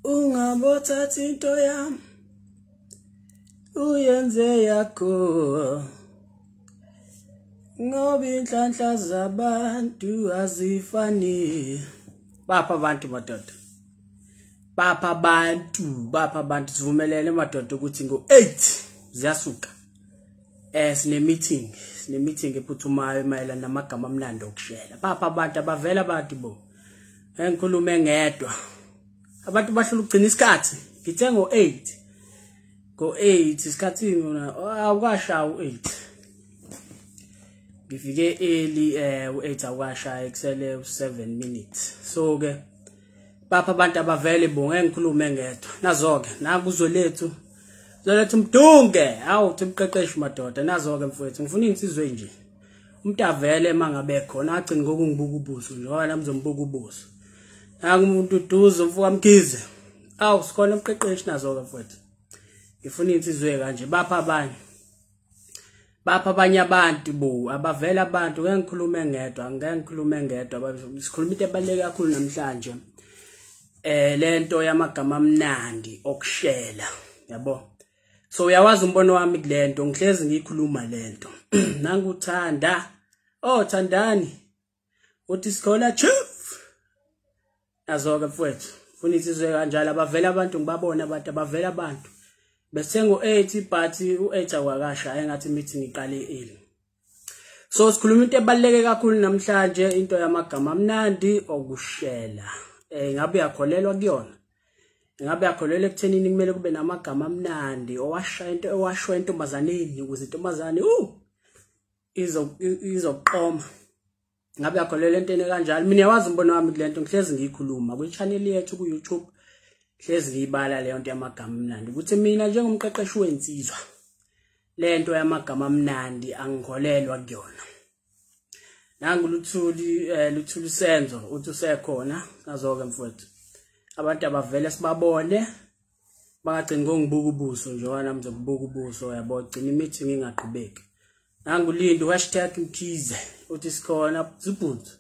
Ungabothatha into yami uyenze yakho, ngoba inhlanhla zabantu azifani. Bapha abantu madoda, bapha abantu, bapha abantu. Sivumelene madoda ukuthi ngo-8 ziyasuka. Sine meeting, sine meeting ephuthumayo mayelana namagama amnandi okushela. Bapha abantu, abavela abantu bo. Engikhulume ngedwa. Abantu bahlula ukugcina isikhathi. Ngithe ngo-8. Ngo-8 isikhathi mina awukashaya u-8. Ngifike early u-8 awukashaya, kusele u-7 minutes. So ke bapha abantu abavele bo, ngeke ngikhulume ngedwa. Nazo ke nakuzo lethu. Zolethu Mdunge, awu uthi umqeqeshi madoda, nazo ke mfowethu, ngifuna insizwe nje. Umuntu avele mangabe khona agcine ngokungibuka ubuso nje, ngoba nami ngizombuka ubuso. Nangu umuntu uduze mfoka Mkhize. Awu sikhona umqeqeshi, nazo ke mfowethu. Ngifuna insizwe kanje, bapha abanye. Bapha abanye abantu bo, abavela abantu, ngeke ngikhulume ngedwa, ngeke ngikhulume ngedwa. Sikhuluma into ebaluleke kakhulu namhlanje. Lento yamagama amnandi okushela, yabo. So uyawazi umbono wami kulento, ngihlezi ngiyikhuluma lento. Nanguthanda, oh Thandani, uthi sikhola chief. Nazo ke mfowethu, funa insizwe kanjalo, abavela abantu, ngibabona abantu, abavela abantu. Bese ngo-8 but u-8 awakasha, engathi meeting iqale early. So sikhuluma into ebaluleke kakhulu namhlanje, into yamagama amnandi okushela. Ngabe uyakholelwa kuyona? Ngabe uyakholelwa ekuthenini kumele kube namagama amnandi owasha into owashwa entombazaneni ukuze intombazane izoqoma. Ngabe uyakholelwa entweni kanjalo? Mina yawazi umbono wami kulento, ngihlezi ngiyikhuluma kwi-channel yethu ku YouTube, hlezi ngiyibala leyo nto yamagama amnandi, ukuthi mina njengomqeqeshi wensizwa lento yamagama amnandi angikholelwa kuyona. Nangu Luthuli, Luthuli Senzo uthi usekhona, nazo ke mfowethu. Abantu abavele sibabone, bangagcini ngokungibuka ubuso nje, ngoba nami ngizokubuka ubuso, yabo, gcina i-meeting ingaqhubeki. Nangu Lindo #Mkhize uthi sikhona zibhuthu.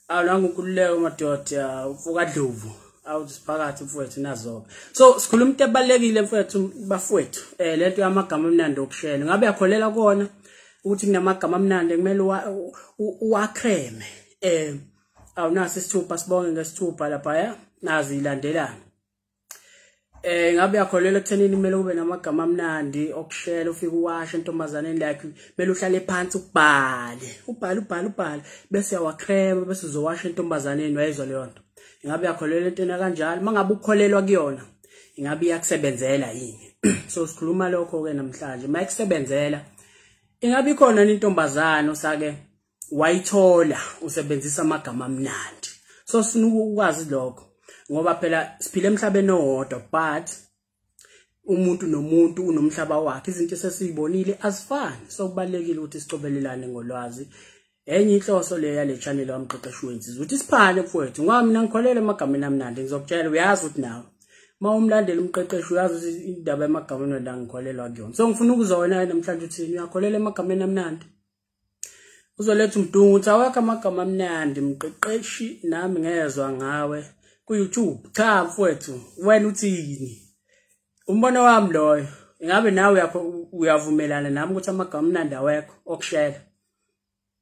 Awu nangu Nkululeko madoda, ufuka Dlovu, awu siphakathi mfowethu, nazo. So sikhuluma into ebalulekile mfowethu, bafowethu, lento yamagama amnandi okushela. Ngabe uyakholelwa kona ukuthi kunamagama amnandi kumele uwakreme? Awunaso isithupha, sibonge ngesithupha lapha, nazi ilandelana. Ngabe uyakholelwa ekuthenini kumele kube namagama amnandi okushela, ufike uwashe entombazaneni, like kumele uhlale phansi ubhale, ubhale, ubhale, ubhale, bese uyawakrema, bese uzowasha entombazaneni, wayizwa leyo nto. Ngabe uyakholelwa entweni kanjalo? Mangabe ukholelwa kuyona, ingabe iyakusebenzela yini? So sikhuluma lokho ke namhlanje. Mayikusebenzela, ingabe ikhona intombazana osake wayithola usebenzisa amagama amnandi? So sifuna ukwazi lokho, ngoba phela siphila emhlabeni owodwa, but umuntu nomuntu unomhlaba wakhe, izinto esesizibonile azifani. So kubalulekile ukuthi sicobelelane ngolwazi. Enye inhloso le yale channel yomqeqeshi wensizwa ukuthi siphane mfowethu, ngoba mina ngikholelwa emagameni amnandi. Ngizokutshela, uyazi ukuthi nawe ma umlandeli umqeqeshi uyazi ukuthi indaba yamagama amnandi angikholelwa kuyona. So ngifuna ukuzwa wena namhlanje uthini, uyakholelwa emagameni amnandi? Uzoletha uMdungu uthi awekho amagama amnandi mqeqeshi, nami ngezwa ngawe ku YouTube. Cha mfowethu, wena uthini? Umbono wami loyo. Ingabe nawe uyavumelana nami ukuthi amagama amnandi awekho okushela,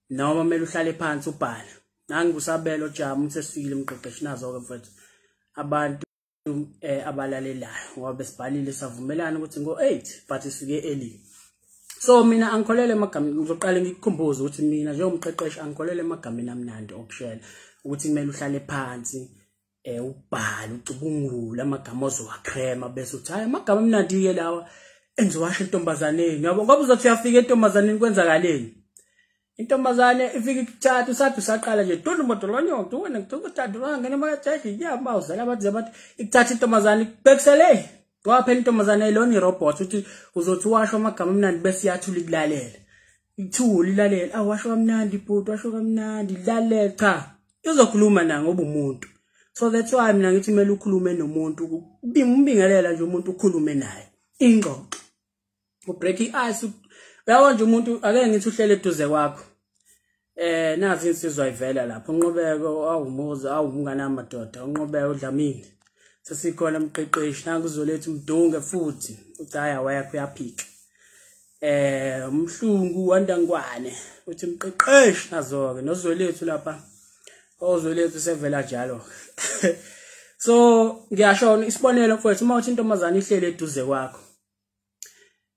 noma kumele uhlale phansi ubhale? Nangu usabelo Jamu uthi sesifikile umqeqeshi, nazo ke mfowethu abantu abalalelayo, ngoba besibhalile savumelana ukuthi ngo-8 but sifike early. So mina angikholelwa emagameni. Ngizoqala ngikukhumbuze ukuthi mina njengomqeqeshi angikholelwa emagameni amnandi okushela, ukuthi kumele uhlale phansi ubhale ucubungule amagama ozowakrema, bese uthi hayi amagama amnandi ke lawa engizowasha entombazaneni, yabo. Ngoba uzothi uyafika entombazaneni kwenzakaleni? Intombazane ifika ikuthatha, usathi usaqala nje dulu modolonyo duwena ngithatha ngene makajaji yama uzala abantu abantu, ikuthatha intombazane ikubhekisele. Ngoba phela intombazane ayilona irobot uthi uzothi washo amagama amnandi bese iyathula ikulalela. Ithula ilalela, awu washo kamnandi bhuti, washo kamnandi, lalela. Cha, izokhuluma na ngoba umuntu. So that's why mina ngithi kumele ukhulume nomuntu, umbingelela nje umuntu ukhulume naye. Ingxoxo. Ubreak i-ice. Uyabona nje umuntu, ake ngithi uhlele eduze kwakho. Nazi insizwa ivela lapho uNqobeko awumuzi awumngane amadoda uNqobeko uDlamini sesikhona umqeqeshi nangu uzoletha uMdunge futhi uthi haya wayakho uyaphika. Umhlungu wandangwane uthi mqeqeshi nazo ke noZwelethu lapha oZwelethu sevela njalo. So ngiyasho isibonelo mfowethu, uma uthi intombazana ihlele eduze kwakho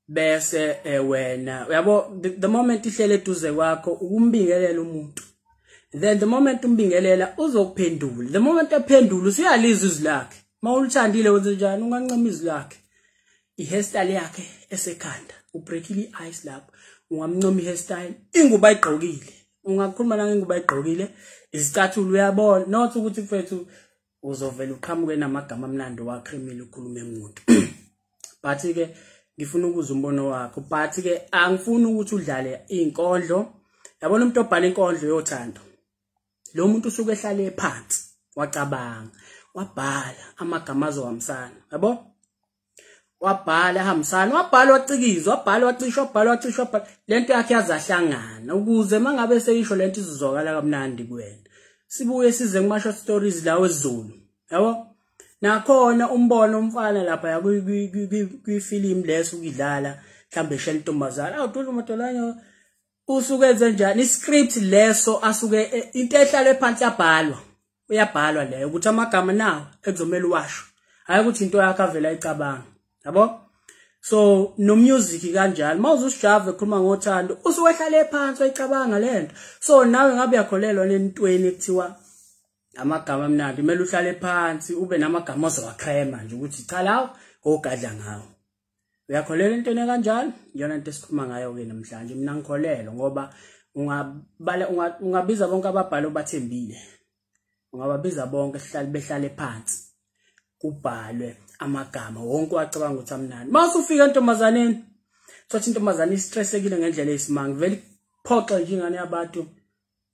bese wena uyabo the moment ihlele eduze kwakho ukumbingelela umuntu, then the moment umbingelela uzokuphendula, the moment ephendula usuyalizwa izwi lakhe. Mawulithandile wenze njani? Ungancama izwi lakhe, i-hairstyle yakhe esekhanda, ubreakile i-ice lapho, ungamncoma i-hairstyle, ingubo ayigqokile, ungakhuluma nangengubo ayigqokile, izicathulo uyabona, not ukuthi mfethu uzovela uqhamuke namagama amnandi wakremile ukhulume umuntu. But ke ngifuna ukuzwa umbono wakho, but ke angifuni ukuthi udlale inkondlo. Yabona umuntu obhala inkondlo yothando, lo muntu usuke ehlale phansi wacabanga wabhala amagama azohambisana, yabo, wabhala hambisana, wabhala wacikizwa, wabhala wacishwa, wabhala wacishwa, wabhala lento yakhe yazahlangana ukuze mangabe seyisho lento izozwakala kamnandi kuwena. Sibuye size kuma short stories lawo esiZulu, yabo. Nakhona umbono umfana lapha kwi film leso ukudlala mhlambe eshela intombazana, awudula umadolanya usuke enze njani iscript leso asuke into ehlale phansi yabhalwa, uyabhalwa leyo ukuthi amagama nawo ekuzomela uwasho, hayi ukuthi into yakhe avela ayicabanga, yabo. So no music kanjalo, mawuzusijava ekhuluma ngothando usuke ehlale phansi wayicabanga lento. So nawe ngabe uyakholelwa lentweni ekuthiwa amagama amnandi, kumele uhlale phansi ube namagama ozowakrema nje ukuthi cha lawo ogadla ngawo. Uyakholelwa entweni kanjalo? Iyona into esikhuluma ngayo ke namhlanje. Mina ngikholelwa ngoba ungabala ungabiza bonke ababhali obathembile, ungababiza bonke sihlale behlale phansi kubhalwe amagama wonke wacabanga ukuthi amnandi. Mawusufika entombazaneni thothi intombazane istressekile ngendlela eyisimanga, vele iphoxa nje ingane yabantu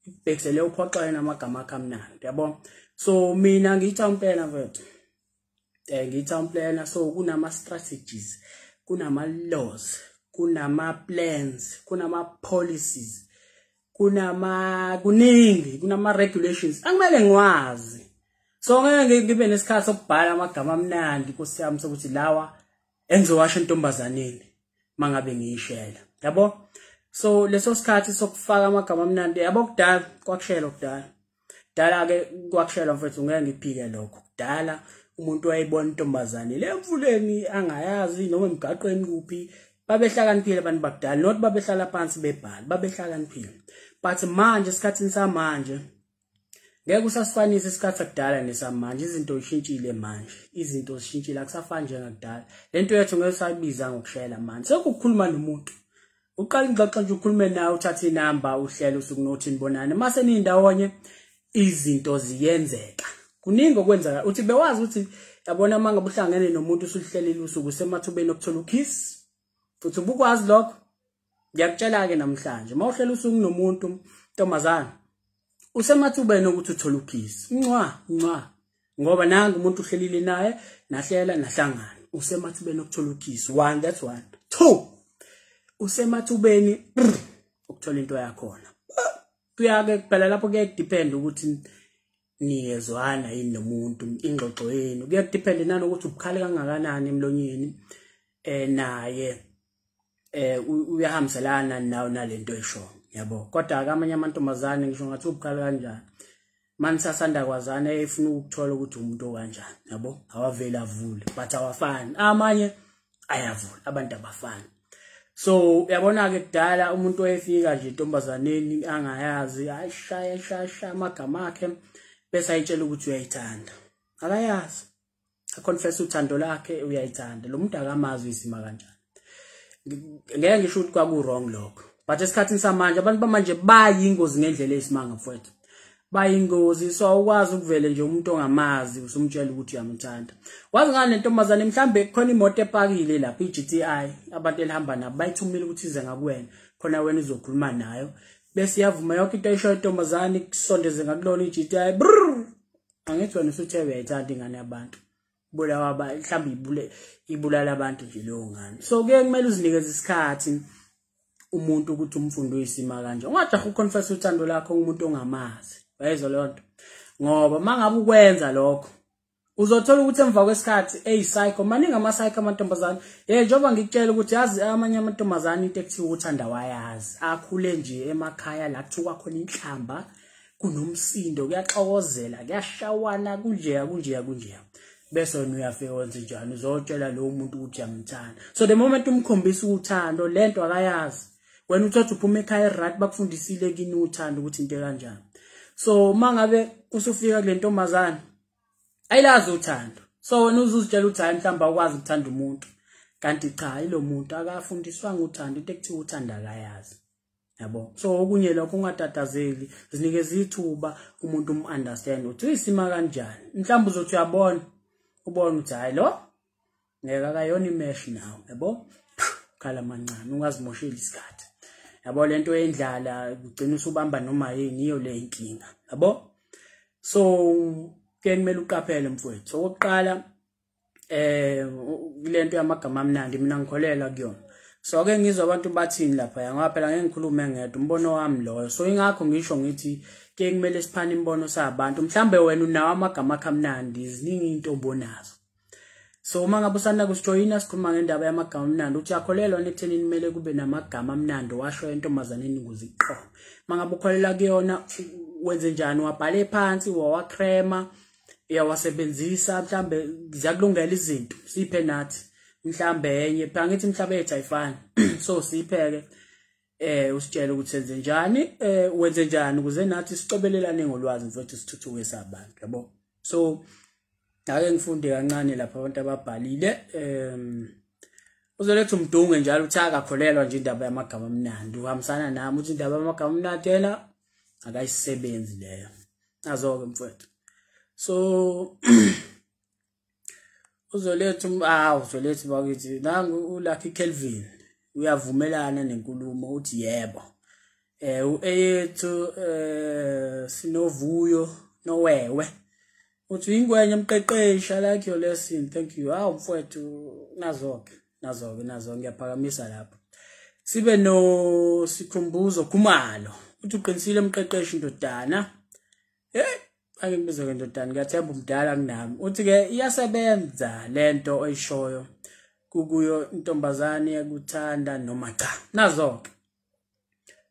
ibhekisele uphoxa yena amagama akhe amnandi, yabo. So mina ngiyi-town planner mfethu, ngiyi-town planner. So kunama strategies, kunama laws, kunama plans, kunama policies, kunama kuningi, kunama regulations angimele ngiwazi. So ngeke ngibe nesikhathi sokubhala amagama amnandi Nkosi yami sokuthi lawa engizowasho entombazaneni mangabe ngiyishela, yabo. So leso sikhathi sokufaka amagama amnandi, yabo, kudala kwakushelwa, kudala dala ke kwakushelwa mfethu, ngeke ngiphike lokho. Kudala umuntu wayebona intombazane le emfuleni angayazi noma emgaqweni kuphi, babehlakaniphile abantu bakudala, not babehlala phansi bebhala, babehlakaniphile. But manje esikhathini samanje ngeke usasifanise isikhathi sakudala nesamanje, izinto zishintshile manje, izinto zishintshile, akusafani njengakudala. Lento yethu ngeke sayibiza ngokushela manje, sekukhuluma nomuntu uqala ingxoxo nje ukhulume nawe, uthathe inamba uhlele usuku nothi nibonane, mase nindawonye izinto ziyenzeka. Kuningi okwenzeka. Uthi bewazi ukuthi yabona mangabe uhlangene nomuntu usuhlelile usuku semathubeni okuthola ukiss, futhi ubukwazi lokho. Ngiyakutshela ke namhlanje, mawuhlela usuku nomuntu ntombazana usemathubeni ukuthi uthole ukiss, ncwa ncwa, ngoba nangu umuntu uhlelile naye nahlela nahlangana, usemathubeni okuthola ukiss. One, that's one. Two, usemathubeni ukuthola into yakhona. Kuyake kuphela lapho kuye depend ukuthi niyezwana yini nomuntu, ingxoxo yenu kuye depend nanokuthi ubukhali kangakanani emlonyeni, naye uyahambiselana nawe nalento esho, yabo. Kodwa amanye amantombazane ngisho ngathi ubukhali kanjani manje sasanda kwazana efuna ukuthola ukuthi umuntu okanjani, yabo, awavela avule, but awafani, amanye ayavula, abantu abafani. So uyabona ke kudala umuntu oyefika nje intombazaneni angayazi, ayishaya shaya amagama akhe bese ayitshela ukuthi uyayithanda, akayazi, aconfess uthando lakhe, uyayithanda lo muntu, akamazi isima kanjani. Ngeke ngisho ukuthi kwaku wrong lokho, but esikhathini samanje abantu bamanje bayingozi ngendlela eyisimanga mfowethu, bayingozi. So awukwazi ukuvele nje umuntu ongamazi usumtshela ukuthi uyamthanda. Wazi ngani lentombazane mhlambe khona imoto epakile lapha iGTI, abantu elihamba nabo bayithumile ukuthi ize ngakuwena, khona wena uzokhuluma nayo, bese iyavuma yonke into ayishoyo intombazane, ikusondeze ngakulona iGTI, brrr, angithi wena usuthe uyayithanda ingane yabantu, bulawa mhlambe ibulala abantu nje leyo ngane. So kuye kumele uzinikeze isikhathi umuntu ukuthi umfundo uyisima kanje. Ungajaha uconfess uthando lakho kumuntu ongamazi. Bayezwa leyo nto. Ngoba mangabe ukwenza lokho uzothola ukuthi emva kwesikhathi eyipsycho, maningi ama psycho amantombazane. Njengoba ngikutshela ukuthi yazi amanye amantombazane into ekuthiwa uthanda wayazi. Akhule nje emakhaya la kuthiwa khona inhlamba, kunomsindo, kuyaxokozela, kuyashawana, kunjeya kunjeya kunjeya. Bese wena uyafika wenze njani, uzotshela lo muntu ukuthi uyamthanda. So the moment umkhombisa uthando, lento akayazi. Wena uthatha uphuma ekhaya right, bakufundisile kini uthando ukuthi into kanjani. So mangabe usufika kule ntombazane ayilazi uthando, so wena uzuzitshela ukuthi hayi mhlawumbe awukwazi ukuthanda umuntu, kanti cha, ilo muntu akafundiswanga uthando, into ekuthiwa uthanda akayazi. Yabo. So okunye lokho ungatatazeli, zinikeza ithuba umuntu umunderstand ukuthi uyisima kanjani. Mhlawumbe uzothi uyabona, ubona ukuthi hayi lo ngeke akayona imesh nawe, yabo. Khala mancane, ungazimosheli isikhathi. Yabo, lento yendlala ugcina usubamba noma yini, iyo le inkinga. Yabo. So ke kumele uqaphele mfowethu. Okokuqala kulento yamagama amnandi mina ngikholela kuyona. So ke ngizwa abantu bathini lapha, ngoba phela ngeke ngikhulume ngedwa, umbono wami loyo. So ingakho ngisho ngithi ke kumele siphane imbono sabantu. Mhlambe wena unawo amagama akho amnandi, ziningi into obonazo. So uma ngabe usanda kusijoyina sikhuluma ngendaba yamagama amnandi, uthi uyakholelwa ekuthenini kumele kube namagama amnandi washo entombazaneni ukuze iqome. Mangabe ukholela kuyona wenze njani, wabhale phansi, wawakrema, uyawasebenzisa, mhlambe ziyakulungela izinto, siphe nathi mhlambe enye, phela ngithi imhlaba yethu ayifani. So sipheke usitshele ukuthi senze njani, wenze njani ukuze nathi sicobelelane ngolwazi mfowethu, sithuthuke sabantu, yabo. So ake ngifunde kancane lapha abantu ababhalile. Uzoletha umdunge njalo uthi akakholelwa nje indaba yamagama amnandi, uhambisana nami uthi indaba yamagama amnandi yena akayisebenzi leyo. Nazo-ke mfowethu. So uzoletha uzoletha bakithi nangu uLucky Kelvin uyavumelana nenkulumo, uthi yebo. Eyethu sinovuyo nowewe uthi ingwenye mqeqeshi, I like your lesson, thank you. Hawu mfowethu, nazo-ke nazo-ke nazo, ngiyaphakamisa lapho. Sibe no Sikhumbuzo Khumalo uthi uqinisile mqeqeshi ndodana. Ake ngibize ke ndodana, ngiyathemba umdala kunami. Uthi ke iyasebenza lento oyishoyo kukuyo intombazane yakuthanda noma cha. Nazo-ke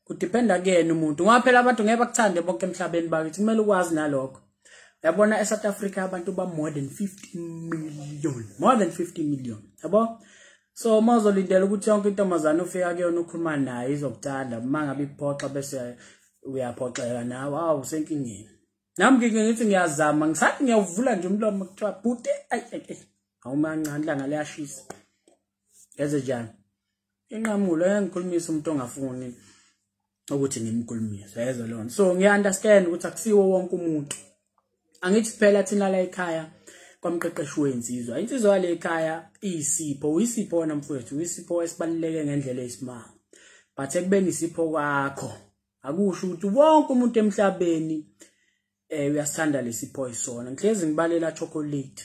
kudependa kuyena umuntu, ngoba phela abantu ngeke bakuthande bonke emhlabeni bakithi, kumele ukwazi nalokho. Uyabona eSouth Africa abantu ba more than 50 million, more than 50 million, yabo. So uma uzolindela ukuthi yonke intombazane ufika kuyona ukhuluma naye izokuthanda, uma ngabe iphoxa bese uyaphoxeka nawe, awu usenkingeni. Nami ngike ngithi ngiyazama, ngisathi ngiyawuvula nje umlomo kuthiwa bhuti, ay ay ay, awumancane ilanga liyashisa. Yenze njani? Inqamulo engikhulumisa umuntu ongafuni ukuthi ngimkhulumise, yezwa lona. So ngiya-understand ukuthi akusiwo wonke umuntu. Angithi phela thina la ekhaya kwamqeqeshi wensizwa, insizwa le ekhaya iyisipho, uyisipho wena mfowethu, uyisipho esibaluleke ngendlela eyisimanga. But ekubeni isipho kwakho akusho ukuthi wonke umuntu emhlabeni uyasithanda lesipho isona. Ngihlezi ngibalela chocolate,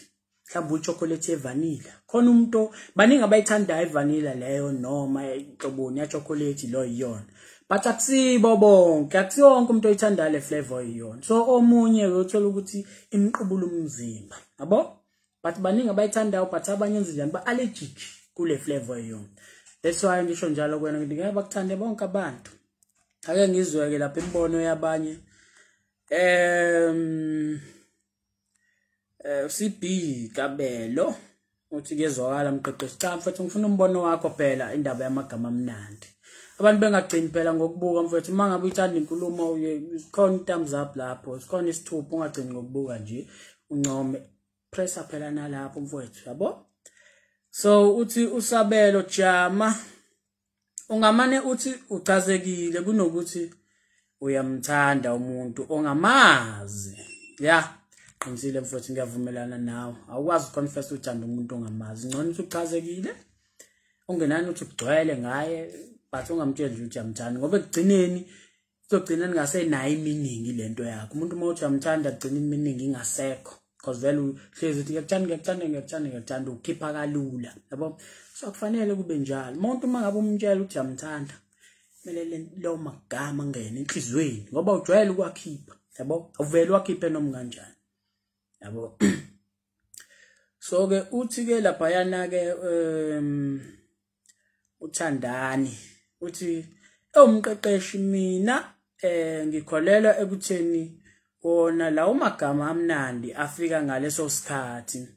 mhlawumbe uchocolate evanilla. Khona umuntu baningi abayithandayo ivanilla leyo noma inhloboni ya chocolate lo iyona. But akusibo bonke, akusiwo wonke umuntu oyithandayo le flavor iyona. So omunye uyothola ukuthi imqubula umzimba, yabo. But baningi abayithandayo, but abanye enze njani, ba allergic kule flavor iyona. That's why ngisho njalo kuwena ngithi ngeke bakuthande bonke abantu. Ake ngizweke lapha imibono yabanye. CB Kabelo uthi kuyezwakala mqeqeshi. Cha mfethu, ngifuna umbono wakho phela indaba yamagama amnandi. Abantu bengagcini phela ngokubuka mfethu, uma ngabe uyithanda inkulumo khona thumbs up lapho, sikhona isithupha, ungagcini ngokubuka nje, uncome, pressa phela nalapho mfethu, yabo. So uthi usabelo Jama, ungamane uthi uchazekile kunokuthi uyamthanda umuntu ongamazi. Ya, qinisile mfowethu, ngiyavumelana nawe. Awukwazi uconfess uthanda umuntu ongamazi. Ngcono uthi uchazekile, ungenani uthi ugcwele ngaye, but ungamtsheli nje ukuthi uyamthanda, ngoba ekugcineni uzogcina ningasenayo iminingi lento yakho. Umuntu uma uthi uyamthanda kugcina iminingi ingasekho, because vele uhlezi uthi ngiyakuthanda ngiyakuthanda ngiyakuthanda ngiyakuthanda, ukhipha kalula, yabo. So akufanele kube njalo. Umuntu uma ngabe umtshela ukuthi uyamthanda, Kumele lawo magama angene enhliziyweni ngoba ujwayele ukwakhipha, yabo, awuvele wakhiphe noma kanjani, yabo. So ke uthi ke laphayana ke uThandani uthi ewumqeqeshi mina ngikholelwa ekutheni wona lawo magama amnandi afika ngaleso sikhathi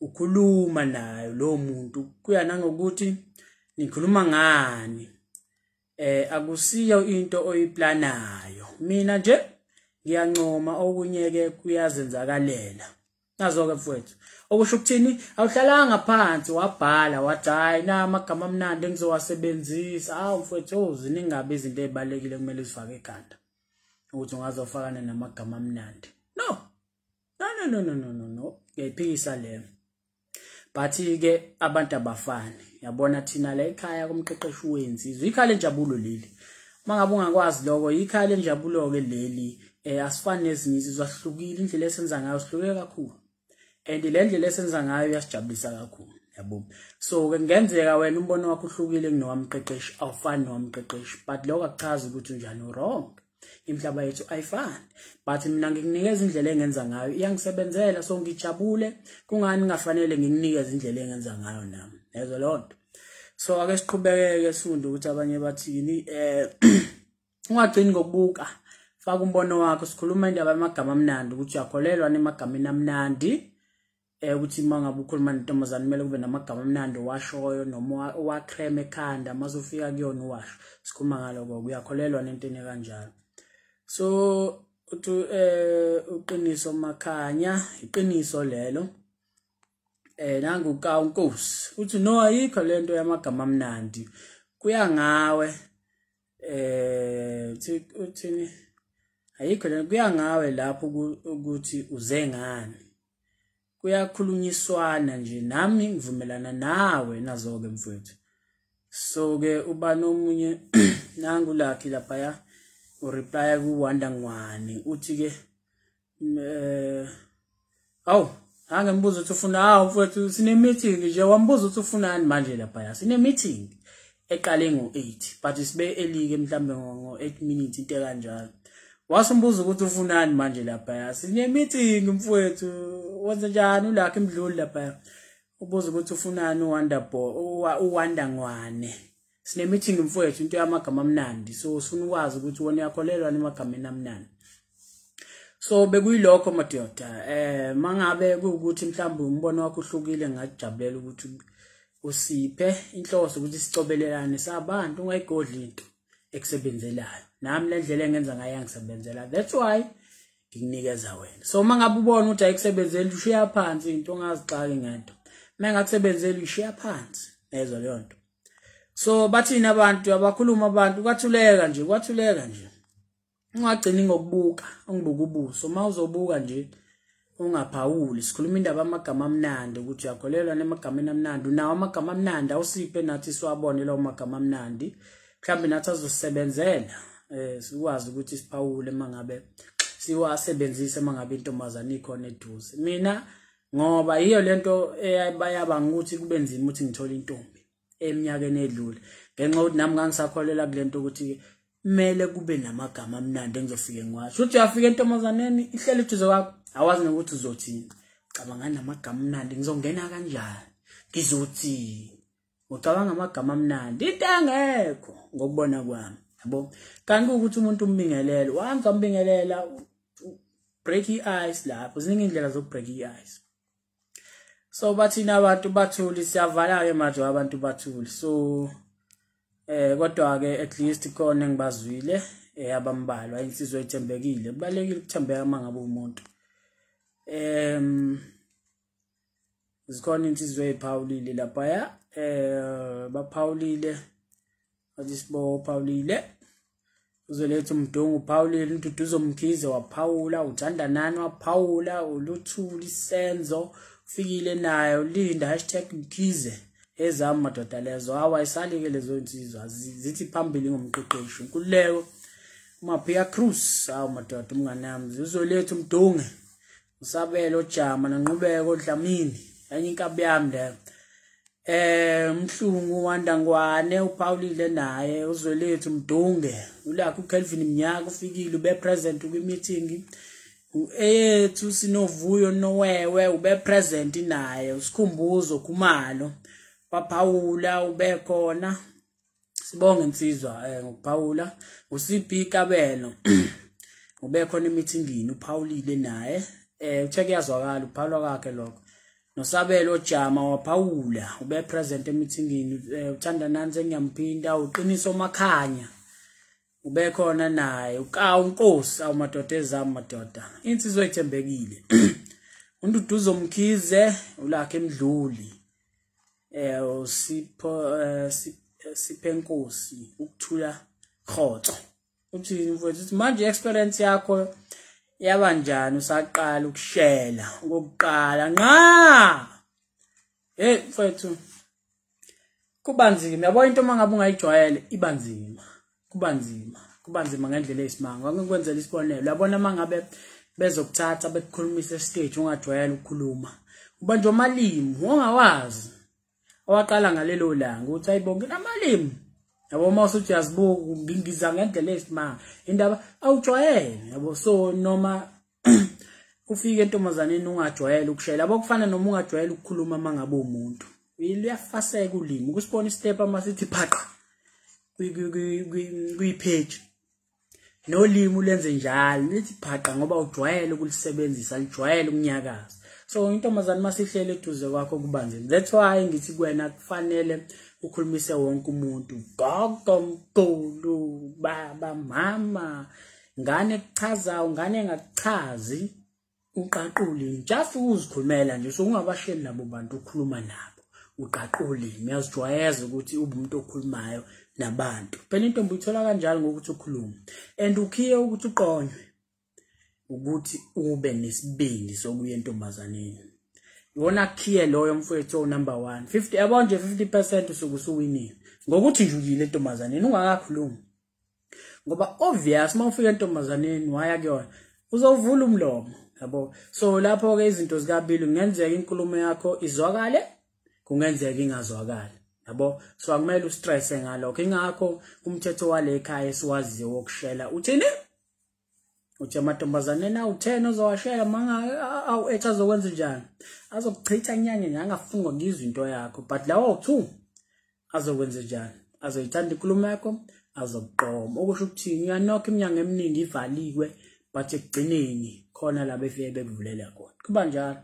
ukhuluma nayo lo muntu, kuya nangokuthi nikhuluma ngani, akusiyo into oyiplanayo. Mina nje ngiyancoma, okunye ke kuyazenzakalela. Nazo ke mfowethu, okusho ukuthini, awuhlalanga phansi wabhala wathi hayi na amagama amnandi engizowasebenzisa. Hawu mfowethu, ziningabe izinto ezibalekile kumele uzifake ekhanda ukuthi ungazofakana namagama amnandi. No no no no no no no, ngiyayiphikisa leyo. But ke abantu abafani, yabona thina la ekhaya kumqeqeshi wensizwa ikhaya lenjabulo leli. Mangabe ungakwazi lokho, ikhaya lenjabulo ke leli. Asifani nezinye izizwe, asihlukile indlela esenza ngayo, sihluke kakhulu, and le ndlela esenza ngayo iyasijabulisa kakhulu, yabo. So ke kungenzeka wena umbono wakho uhlukile kunowamqeqeshi, awufani nowamqeqeshi, but lokho akuchazi ukuthi unjani, wrong. Imihlaba yethu ayifani, but mina ngikunikeza indlela engenza ngayo, iyangisebenzela, so ngijabule. Kungani ngafanele ngikunikeze indlela engenza ngayo nami, yezwa leyo nto. So ake siqhubekeke sifunde ukuthi abanye bathini. Ungagcini ngokubuka, faka umbono wakho. Sikhuluma indaba yamagama amnandi, ukuthi uyakholelwa emagameni amnandi, ukuthi uma ngabe ukhuluma nentombazane kumele kube namagama amnandi owashoyo noma owacreme ekhanda mase ufika kuyona uwasho. Sikhuluma ngaloko, uyakholelwa nentweni kanjalo. So uthi uqiniso Makhanya, iqiniso lelo. Nangu kaNkosi uthi no, ayikho lento yamagama amnandi, kuya ngawe. Uthini, ayikho lento, kuya ngawe lapho ukuthi uze ngani, kuyakhulunyiswana nje, nami ngivumelana nawe. Nazo ke mfowethu. So ke uba nomunye nangu Lucky laphaya ureply ku Wanda Ngwane, uthi ke awu angembuzo ukuthi ufuna, hawu mfowethu sine meeting nje, wambuza ukuthi ufunani manje laphaya. Sine meeting eqale ngo8 but sibe early ke mhlambe ngo8 minutes into kanjalo. Wasumbuza ukuthi ufunani manje laphaya, sine meeting mfowethu, wenze njani uLucky Mdluli laphaya, ubuza ukuthi ufunani uWanda Boy, uWanda Ngwane. Sine meeting mfowethu, into yamagama amnandi, so sifuna ukwazi ukuthi wena uyakholelwa emagameni amnandi. So bekuyilokho madoda. Mangabe kuukuthi mhlawumbe umbono wakho uhlukile, ngajabulela ukuthi usiphe inhloso ukuthi sicobelelane sabantu, ungayigodli into ekusebenzelayo. Nami le ndlela engenza ngayo yangisebenzela, that's why ngikunikeza wena. So mangabe ubona ukuthi ayikusebenzeli, ushiya phansi into, ungazixaki ngento. Mangakusebenzeli ushiya phansi, yezwa leyo nto. So bathini abantu abakhuluma, abantu kwathuleka nje, kwathuleka nje. Ungagcini ngokubuka, ungibuka ubuso, mawuzobuka nje ungaphawuli. Sikhuluma indaba amagama amnandi, ukuthi uyakholelwa nemagameni amnandi, unawo amagama amnandi, awusiphe nathi siwabone lawo magama amnandi, mhlawumbe nathi azosebenzela, sikwazi ukuthi siphawule mangabe siwasebenzise mangabe intombazane ikhona eduze. Mina ngoba yiyo lento eyabayabanga ukuthi kube nzima ukuthi ngithole intombi eminyakeni edlule, ngenxa yokuthi nami ngangisakholelwa kulento ukuthi kumele kube namagama amnandi engizofike ngiwasho. Uthi uyafika entombazaneni ihlele eduze kwakho, awazi nokuthi uzothini. Cabanga namagama amnandi, ngizongena kanjani, ngizothini? Ucabanga amagama amnandi, into engekho ngokubona kwami, yabo. Kanti ukuthi umuntu umbingelele, wanza umbingelela, break i-ice lapho, ziningi indlela zokubreak i-ice. So bathina abantu bathuli, siyavala ke manje abantu bathuli. So kodwa ke at least khona engibazwile abambalwa, insizwa ethembekile. Kubalekile ukuthembeka mangabe umuntu. Zikhona insizwa eziphawulile laphaya, baphawulile, bathi Sibo uphawulile, uzoletha uMdungu uphawulile, uNduduzo Mkhize waphawula, uThanda Nani waphawula, uLuthuli Senzo ufikile naye, uLinda #Mkhize. Ezami madoda lezo, hawa isalike lezo insizwa zithi phambili ngomqeqeshi Nkululeko Mapia Cruz. Hawu madoda umngane wami, uzoletha uMdunge, uSabelo Jama noNqubeko Dlamini, enye inkabi yami leyo. Mhlungu Wandangwane uphawulile naye, uZwelethu Mdunge ulakho, uKelvin Mnyaka ufikile ube present kwi meeting, uEyethu Sinovuyo Nowewe ube present naye, uSikhumbuzo Khumalo baphawula ube khona. Sibonge insizwa ngokuphawula. uCP Kabelo ube khona emeetingini uphawulile naye, uthe kuyazwakala uphawula kwakhe lokho. Nosabelo Jama waphawula ube present emeetingini, uthanda nansi engiyamphinda. Uqiniso Makhanya ube khona naye, uKawu Nkosi, awumadoda ezami madoda, insizwa ethembekile. uNduduzo Mkhize ulakhe Mdluli, uSipho Siphenkosi ukuthula khotso. Uthi mfowethu manje experience yakho yabanjani usaqala ukushela okokuqala nqa? Hey mfowethu, kubanzima yabo into mangabe ungayijwayele ibanzima, kubanzima, kubanzima ngendlela eyisimanga. Ngikwenzela isibonelo, uyabona mangabe bezokuthatha bekukhulumisa estage ungajwayele ukukhuluma, ubanjwa amalimi ongawazi owaqala ngalelo langa uthi ayibonke namalimi yabo. Uma usuthi uyazibuka ngiza ngendlela eyisimanga indaba awujwayele yabo. So noma ufike entombazaneni ungajwayele ukushela yabo, kufana noma ungajwayele ukukhuluma mangabe umuntu luyafaseka ulimi. Ukusibona istep masithi phaqa kwi-page nolimi ulenze njalo lithi phaqa ngoba ujwayele ukulisebenzisa, lijwayele ukunyakaza. So intombazane masihlele eduze kwakho kubanzima. That's why ngithi kuwena kufanele ukhulumise wonke umuntu, gogo, mkhulu, baba, mama, ngane ekuchazayo, ngane engakuchazi, uqaqule just uzikhulumela nje. So ungabasheli labo bantu ukhuluma nabo, uqaqule, uyazijwayeza ukuthi ube umuntu okhulumayo nabantu. Phela intombi uyithola kanjalo ngokuthi ukhulume, and ukhiye ukuthi uqonywe ukuthi ube nesibindi sokuya entombazaneni. Iwona khiye loyo mfowethu number 1. 50 yabo nje 50% usuke usuwinile ngokuthi nje uyile entombazaneni ungakakhulumi, ngoba obvious uma ufika entombazaneni waya kuyona uzovula umlomo yabo. So lapho ke izinto zikabili, kungenzeka inkulumo yakho izwakale, kungenzeka ingazwakali yabo. So akumele ustresse ngalokho. Ingakho umthetho wale ekhaya esiwaziyo wokushela uthini? Uthi amantombazaneni awu-10 ozowashela manga awu-8 azokwenza njani? Azokuchitha nyanye nje angafunga ngizwe into yakho, but lawo 2 azokwenza njani? Azoyithanda inkulumo yakho, azokuqoma. Okusho ukuthini? Uyanokha iminyango eminingi ivaliwe, but ekugcineni khona la befike bekuvulela khona. Kuba njalo.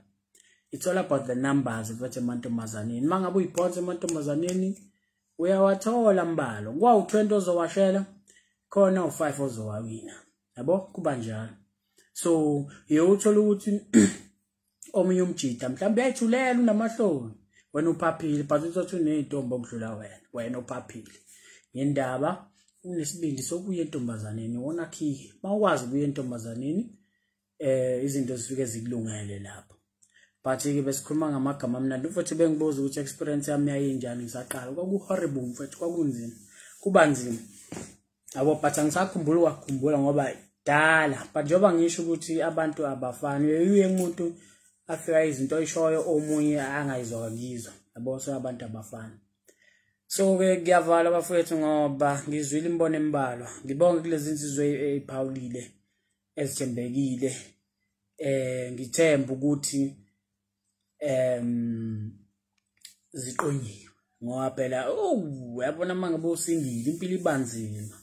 It's all about the numbers mfethu emantombazaneni. Mangabe uyiphonsa emantombazaneni uyawathola mbalo. Kwawu-20 ozowashela khona u5 ozowawina yabo, kuba njalo. So uyothola ukuthi omunye umjida mhlawumbe uyayithulela unamahloni, wena uphaphile, but uthothi uneyintombi okudlula wena, wena uphaphile ngendaba unesibindi sokuya entombazaneni. Wona khiye mawukwazi ukuya entombazaneni izinto zifike zikulungele lapho. But ke besikhuluma ngamagama amnandi futhi bengibuza ukuthi experience yami yayinjani ngisaqala. Kwaku horrible mfethu, kwakunzima, kuba nzima yabo, but angisakhumbula ukukhumbula ngoba dala. But njengoba ngisho ukuthi abantu abafani, uye umuntu afika izinto oyishoyo omunye angayizwa ngizwa yabo, so abantu abafani. So ke kuyavala bafowethu ngoba ngizwile imbono embalwa. Ngibonge kulezi insizwe eziphawulile ezithembekile, ngithemba ukuthi ziqonyiwe ngoba phela uyabona mangabe usingile impilo ibanzima,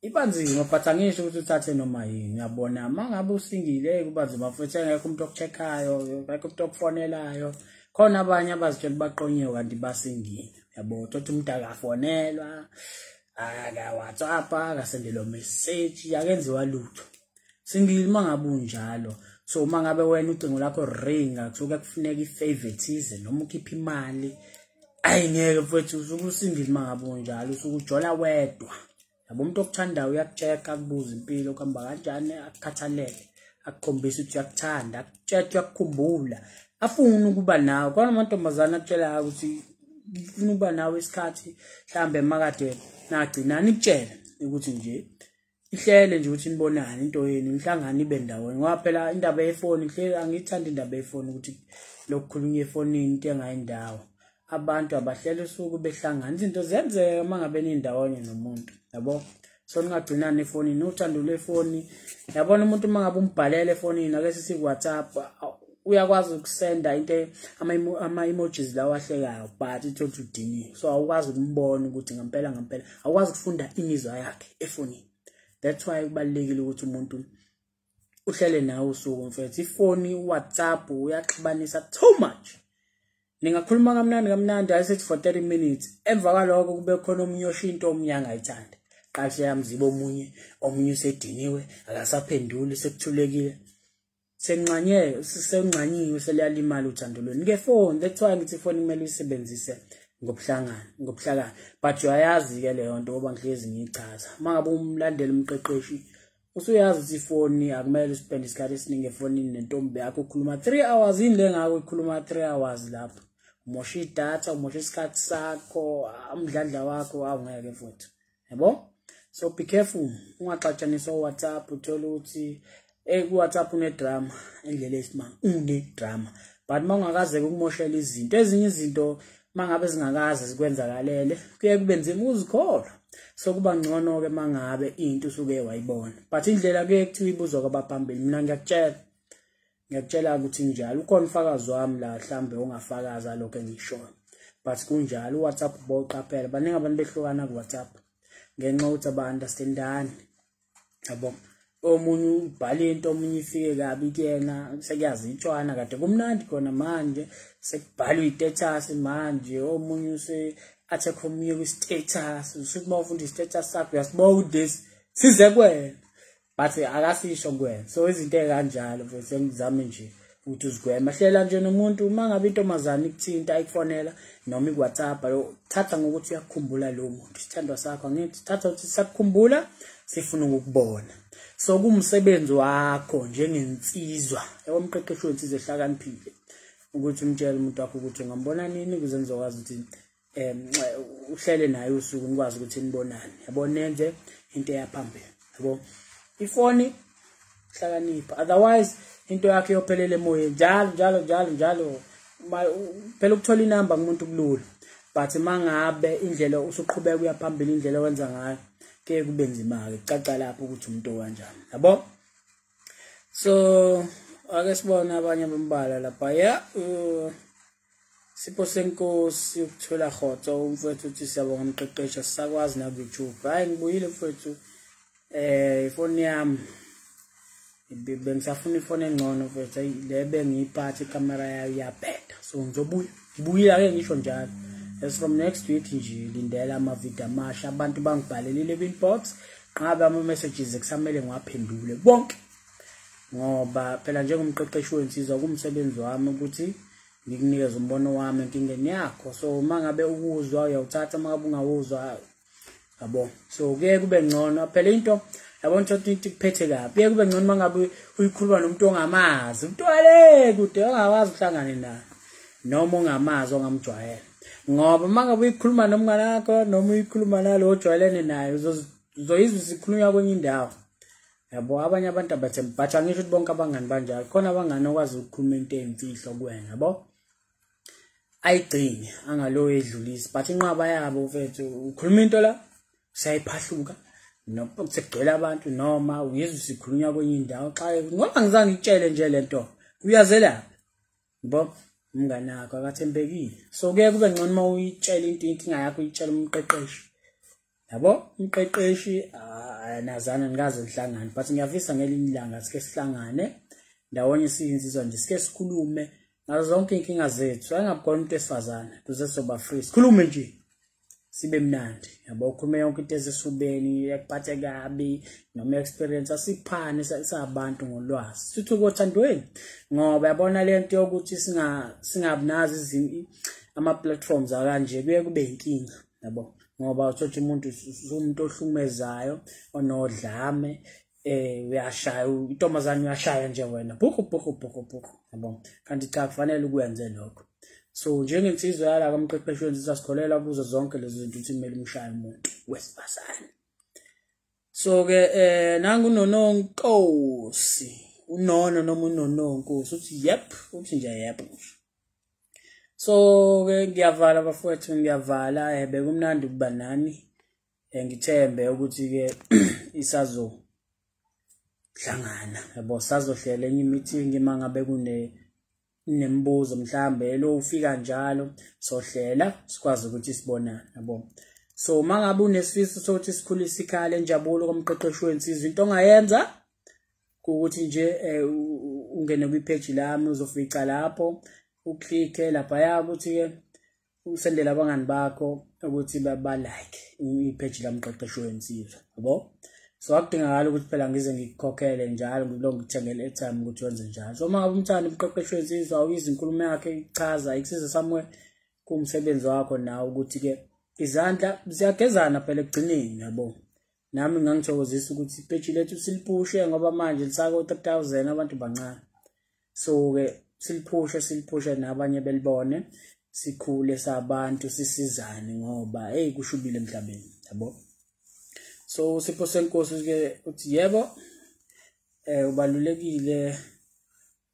ibanzima, but angisho ukuthi uthathe noma yini uyabona. Mangabe usingile kubanzima futhi engekho umuntu okucheckayo, engekho umuntu okufonelayo. Khona abanye abazitshela baqonyiwe kanti basingile yabo. Uthola umuntu akafonelwa, aka WhatsApp, akasendelwa message, akenziwa lutho. Singile mangabe unjalo. So uma ngabe wena ucingo lakho ringa kusuke kufuneka ifavoritism noma ukhipha imali, ayi ngeke mfowethu, usuke usingile mangabe unjalo, usuke ujola wedwa yabo. Umuntu okuthandayo uyakuchecka, akubuza impilo kuhamba kanjani, akukhathalele, akukhombisa ukuthi uyakuthanda, akutshela uyakukhumbula, afuna ukuba nawe. Khona amantombazane akutshela ukuthi ufuna ukuba nawe isikhathi mhlambe makade nagcinani, ikutshele ukuthi nje ihlele nje ukuthi nibonane into yenu nihlangane ibe ndawonye. Ngoba phela indaba yefoni ngihlele angiyithandi indaba yefoni ukuthi lokukhulunywa efonini into engayindawo. Abantu abahlele usuku behlangana, izinto ziyenzeka uma ngabe nindawonye nomuntu, yabo. So ningagcinani efonini, uthando lwefoni. Yabona umuntu uma ngabe umbhalele efonini, ake sithi ku-WhatsApp, uyakwazi ukusenda into ama-emojis lawa ahlekayo, but ithole ukuthi udiniwe. So awukwazi ukumbona ukuthi ngempela ngempela, awukwazi ukufunda imizwa yakhe efonini. That's why kubalulekile ukuthi umuntu uhlele nawe usuku mfethu. Ifoni, WhatsApp uyaxhubanisa too much. Ningakhuluma kamnandi kamnandi ayisethi for 30 minutes. Emva kwalokho kube khona omunye osho into omunye angayithandi. Qashe yamziba omunye, omunye usediniwe, akasaphenduli, sekuthulekile. Senqanye, senqanyiwe, seliyalimala uthando lwenu ngefoni. That's why ngithi ifoni kumele uyisebenzise ngobuhlangana, ngobuhlakani. But uyayazi ke leyo nto ngoba ngihlezi ngiyichaza. Uma ngabe umlandeli umqeqeshi, usuyazi ukuthi ifoni akumele uspend isikhathi esiningi efonini nentombi yakho, ukhuluma 3 hours. Yini le ngako ikhuluma 3 hours lapho? Umosha idatha, umosha isikhathi sakho, umdlandla wakho awungeke futhi, yabo. So be careful, ungaxatshaniswa WhatsApp. Uthola ukuthi ku-WhatsApp une-drama indlela esimanga, une-drama. But uma ungakaze ukumoshela izinto, ezinye izinto mangabe zingakaze zikwenzakalele kuye kube nzima ukuzikholwa. So kuba ngcono ke mangabe into usuke wayibona. But indlela kuye kuthiwa ibuzwa kwabaphambili. Mina ngiyakutshela, ngiyakutshela ukuthi njalo ukhona ufakazi wami la, mhlambe ongafakaza lokho engishoyo, but kunjalo. uWhatsApp boqaphela, baningi abantu behlukana ku-WhatsApp ngenxa yokuthi aba-understandani, yabo. Omunye ubhala into, omunye ifike kabi kuyena, sekuyazitshwana, kade kumnandi khona manje sekubhalwa i-status manje, omunye use attack omunye kwi-status. Usuthi uma ufunda i-status sakho uyasibona ukuthi this size kuwena, but akasisho kuwena. So izinto ey'kanjalo mfethu engizame nje ukuthi uzigweme. Hlela nje nomuntu, uma ngabe intombazane ikuthinta, ikufonela noma iku-WhatsApp, thatha ngokuthi uyakukhumbula lowo muntu, isithandwa sakho. Angithi thatha ukuthi sisakukhumbula, sifuna ukukubona. So kumsebenzi wakho njengensizwa, yabo, umqeqeshi wensizwa ehlakaniphile, ukuthi umtshele umuntu wakho ukuthi ungambona nini ukuze nizokwazi ukuthi uhlele naye usuku, nikwazi ukuthi nibonane, yabo, nenze into eyaphambili, yabo. Ifoni hlakanipha, otherwise into yakho iyophelela emoyeni njalo njalo njalo njalo. Phela ukuthola inamba kumuntu kulula, but mangabe indlela usuqhubeka uya phambili, indlela owenza ngayo kuye kube nzima-ke, kucaca lapho ukuthi umuntu okanjani, yabo. So ake sibone abanye bambala lapha. Ya, Sipho Senkosi ukuthola khotso umfowethu uthi siyabonga mqeqeshi, sisakwazi na ku-YouTube. Hayi, ngibuyile mfowethu, ifoni yami bengisafuna ifoni engcono mfowethu, le bengiyiphatha ikhamera yayo iyabheda, so ngizobuya, ngibuyile ake ngisho njalo. As from next week nje lindela amavidiyo amasha. Abantu bangibhalelile kwi-inbox, nqabe ama-messages kusamele ngiwaphendule bonke, ngoba phela njengomqeqeshi wensizwa kumsebenzi wami ukuthi ngikunikeze umbono wami enkingeni yakho. So uma ngabe ukuzwa uyawuthatha, uma ngabe ungawuzwa, yabo. So kuye kube ngcono phela into, yabona, ukuthi into ikuphethe kabi, kuye kube ngcono uma ngabe uyikhuluma nomuntu ongamazi, umuntu wale kude ongakwazi uhlangane naye, noma ongamazi ongamjwayela. Ngoba uma ngabe uyikhuluma nomngane wakho noma uyikhuluma nalo ojwayelene naye, uzoyizwa isikhulunywa kwenye indawo, yabo. Abanye abantu abathembi, but angisho ukuthi bonke abangani banjalo. Khona abangani okwazi ukukhuluma into eyimfihlo kuwena, yabo, ayigcine angalo edlulisi. But inqaba yabo mfethu, ukhuluma into la siyayiphahluka sekugcwele abantu, noma uyezwa sikhulunywa kwenye indawo, xa ngoba ngizange ngikutshele nje lento uyazelaphi, yabo, umngane wakho akathembekile. So kuye kube ngcono uma uyitshela into, inkinga yakho uyitshela umqeqeshi, yabo. Umqeqeshi nazana nikaze nihlangane, but ngiyafisa ngelinye ilanga sike sihlangane ndawonye siyinsizwa nje, sike sikhulume ngazo zonke inkinga zethu, angabi umuntu esifazane, kuze soba free, sikhulume nje sibe mnandi, yabo. Ukhulume yonke into ezesubeni ekuphathe kabi noma experience, asiphane sabantu ngolwazi, sithi kothandweni. Ngoba yabona lento yokuthi singabi nazo ama platforms akanje kuye kube inkinga, yabo, ngoba uthola umuntu umuntu ohlukumezayo, onodlame, uyashaya intombazane, uyashaya nje wena bhuku bhuku bhuku bhuku, yabo. Kanti cha, kufanele ukwenze lokho. So njengensizwa yala kamqeqeshi wensizwa, sikholelwa kuzo zonke lezi zinto ukuthi kumele umshaye umuntu wesifazane. So ke nangu uNononkosi, uNono noma uNononkosi uthi yep, uthi nje yep. So ke ngiyavala bafowethu, ngiyavala. Bekumnandi ukuba nani. Ngithembe ukuthi ke isazo hlangana yabo, sazohlela enye meeting mangabe kune nemibuzo mhlambe lo ufika njalo, sohlela sikwazi ukuthi sibonane yabo. So mangabe unesifiso sokuthi sikhulise ikhaya lenjabulo komqeqeshi wensizwa, into ongayenza ukuthi nje ungene kwi-page lami, uzofica lapho uklikke lapha ukuthi ke usendele abangani bakho ukuthi ba like i-page lamqeqeshi wensizwa yabo. So akudingakala ukuthi phela ngize ngikukhokhele njalo ngilonke ngikuthengele airtime ukuthi wenze njalo. So uma ngabe umthanda umqeqeshi wensizwa, awuyiza inkulumo yakhe ichaza ikusiza somewhere, kuwumsebenzi wakho nawe ukuthi ke izandla ziyagezana phela ekugcineni yabo. Nami ngangithokozisa ukuthi ipage lethu siliphushe ngoba manje lisako 3000 abantu bancane. So ke siliphushe nabanye belibone, sikhule sabantu sisizane ngoba hey kushubile emhlabeni yabo. So Sipho Senkosi ke uthi yebo ubalulekile,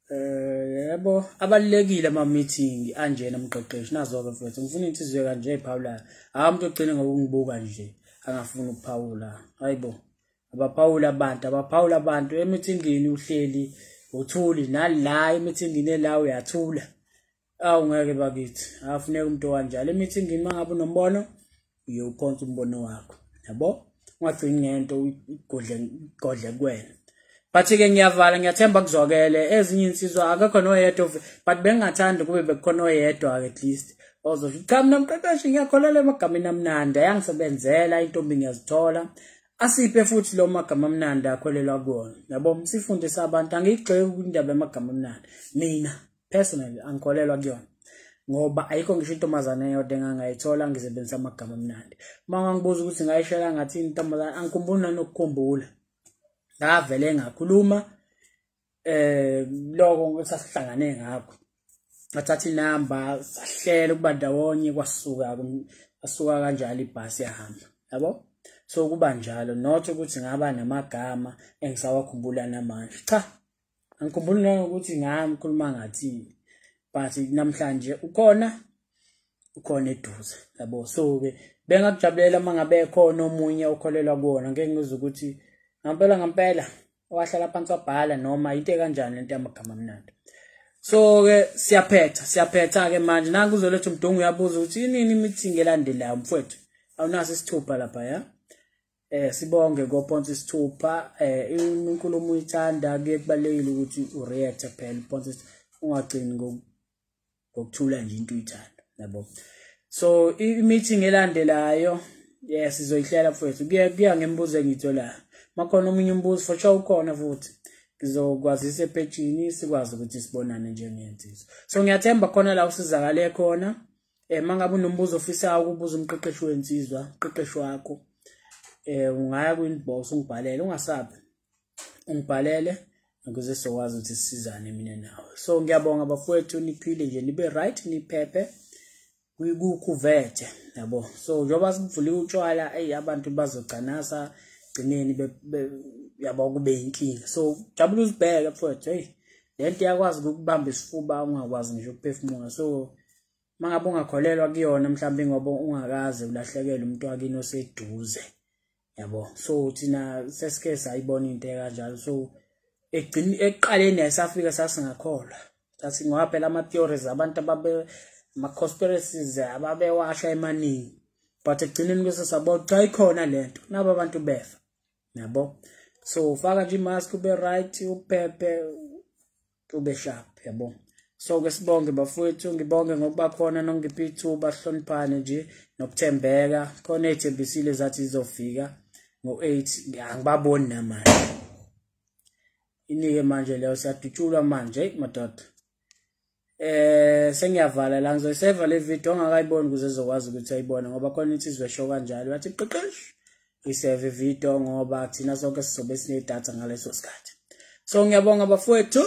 yebo abalulekile ama meeting anjena umqeqeshi. Nazo ke mfowethu ngifuna insizwe kanje ephawulayo, hayi umuntu ogcine ngokungibuka nje angafuni ukuphawula. Hayibo, abaphawula abantu, abaphawula abantu emithingini, uhleli uthuli nala emithingini la uyathula. Awu ngeke bakithi, afuneka umuntu kanjalo emithingini. Mangabe unombono uye uphonse umbono wakho yabo, ungagcini ngento ugodle kuwena. But ke ngiyavala, ngiyathemba kuzwakele. Ezinye insizwa akekho noyedwa, but bengingathanda kube bekukhona oyedwa at least ozosho cha mina mqeqeshi ngiyakholelwa emagameni amnandi, ayangisebenzela intombi ngiyazithola. Asiphe futhi lo magama amnandi akholelwa kuwona yabo, sifundise abantu. Angiyigxeki indaba yamagama amnandi, mina personally angikholelwa kuyona ngoba ayikho ngisho intombazane eyodwa engangayithola ngisebenzisa amagama amnandi. Uma ngangibuza ukuthi ngayishela ngathi intombazane, angikhumbuli nanokukhumbula, ngavele ngakhuluma lokho sasihlangane ngakho, ngathatha inamba sahlela ukuba ndawonye, kwasuka kanjalo ibhasi yahamba yabo. So kuba njalo, not ukuthi ngaba namagama engisawakhumbula namanje, cha angikhumbuli nanokuthi ngamkhuluma ngathini, but namhlanje ukhona eduze yabo. So ke bengakujabulela mangabe khona omunye okholelwa kuwona, ngeke ngizwe ukuthi ngampela wahlala phansi wabhala noma into kanjani lento yamagama amnandi. So ke siyaphetha ke manje. Nangu uzoletha umdungu uyabuza ukuthi inini meeting elandelayo mfowethu, awunaso isithupha lapha ya. Sibonge ngophonsa isithupha. Inkulumo uyithanda kuye kubalekile ukuthi ureact phela uphonsa, ungagcini ngokuthula nje into uyithanda yabo. So i-meeting elandelayo yes sizoyihlela mfowethu, kuya ngemibuzo engiyitholayo. Makhona omunye umbuzo for sure ukhona futhi ngizokwazisa epejini, sikwazi ukuthi sibonane njengensizwa. So ngiyathemba khona la usizakale khona. Mangabe unombuzo ofisayo ukubuza umqeqeshi wensizwa, umqeqeshi wakho, ungaya ku-inbox ungibhalele, ungasabi, ungibhalele ukuze sizokwazi ukuthi sisizane mina nawe. So ngiyabonga bafowethu, niphile nje, nibe right, niphephe kukhuvethe yabo. So njengoba sivule utshwala, ey abantu bazogcanasa gcineni yabo kube inkinga. So jabula uzibheke mfowethu, hey lento iyakwazi ukubamba isifuba ungakwazi nje ukuphefumula. So mangabe ungakholelwa kuyona mhlawumbe ngoba ungakaze ulahlekelwe umuntu wakini oseduze yabo. So thina sesike sayibona into ekanjalo. So ekuqaleni ayisafika sasingakholwa, sathi ngoba phela ama theories abantu ababe ama conspiracies ababewasha emaningi, but ekugcineni kwese sabona cha ikhona lento, nabo abantu befa yabo. So faka nje imask ube right, uphephe, ube sharp yabo. So ke sibonge bafowethu, ngibonge ngokuba khona nongipha ithuba, sihloniphane nje nokuthembeka. Khona ezithembisile zathi izofika ngo-8, angibaboni namanje. Inike manje leyo, siyadutshulwa manje madoda. Sengiyavala la, ngizoyiseva le video ongakayiboni ukuze ezokwazi ukuthi ayibone, ngoba khona insizwe esho kanjalo yathi qeqesh iseve video ngoba thina sonke sizobe sinedatha ngaleso sikhathi. So ngiyabonga bafowethu.